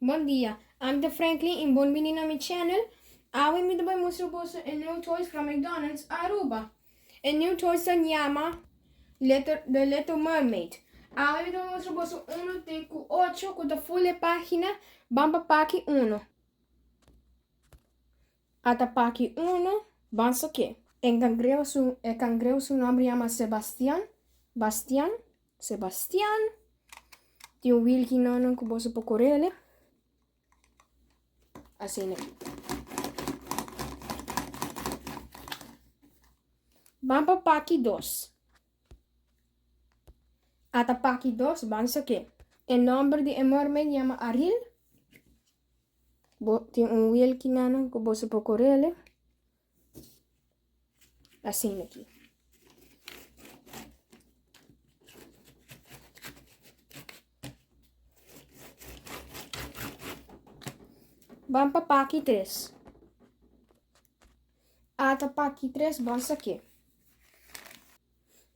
Bon dia, ami ta Franklin y bon bini na mi channel. Awe mi ta bai mustra boso e new toys from McDonald's Aruba. E new toys ta yama Little, The Little Mermaid. Awe mi ta bai mustra boso uno te cu ocho cu ta full e pagina. Ban pa paki uno. Ata paki uno, ban sake. E cangreu su, e cangreu su nomber yama Sebastian, Bastian, Sebastian. Tin un wiel nonan ku boso por korele. Asina. Ban pa paki dos. Ata paki dos, ban sake. E nomber di e mermaid yama Ariel. Bo tin un wiel kinanan ku boso por korele. Asina aki. Ban pa paki tres. Ata paki tres ban sake.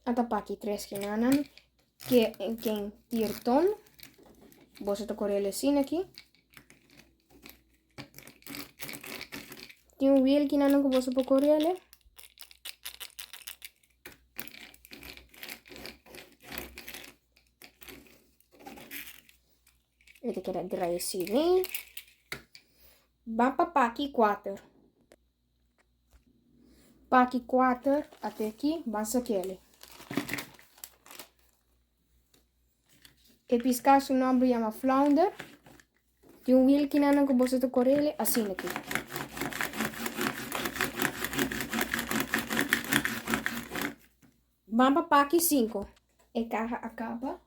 Ata paki tres kinanan ke ken tirton. Boso ta korele asina aki. Tin un wiel kinanan ku boso por korele. E ta keda draai asina. Ban pa paki kuater. Paki kuater ate aki ban sakele. E piská su nòmber yama flounder. Tin un wiel kinanan ku boso ta korele asina aki. Ban pa paki sinku. E kaha a kaba.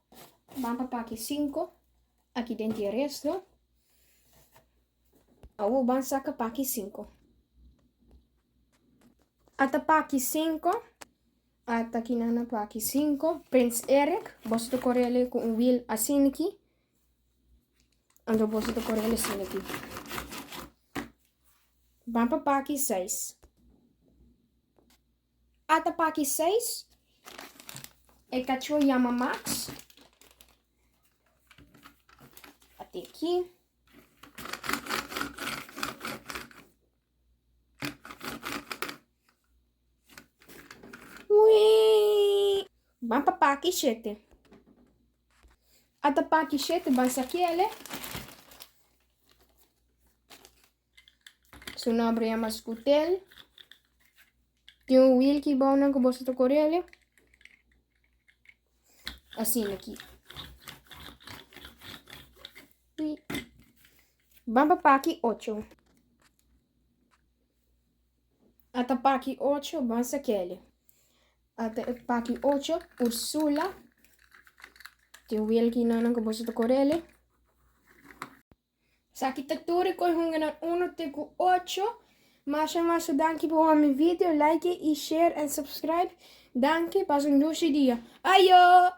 Ban pa paki sinku. Aki den tin e resto. Awor ban saka paki sinku. Ata paki sinku. Ata kinan paki sinku. Prins Eric. Boso ta korele ku un wiel asina aki. Anto boso ta korele asina aki. Ban pa paki seis. Ata paki seis. E kachó yama Max. Ate aki. Wii! Ban pa paki shete. Ata paki shete ban sakiele. Su nombre yama Scutel. Tin un wiel ki bounan ku boso ta korele. Asina aki. Ban pa paki ocho. Ata paki ocho ban sakele. Ata e paki ocho Ursula. Tin un wiel ki nan ku boso ta korele. Esaki ta tur e koi hunganan uno te ku ocho. Masha masha danki pa wak mi video, like y share en subscribe. Danki, pasa un dushi dia. Ayo!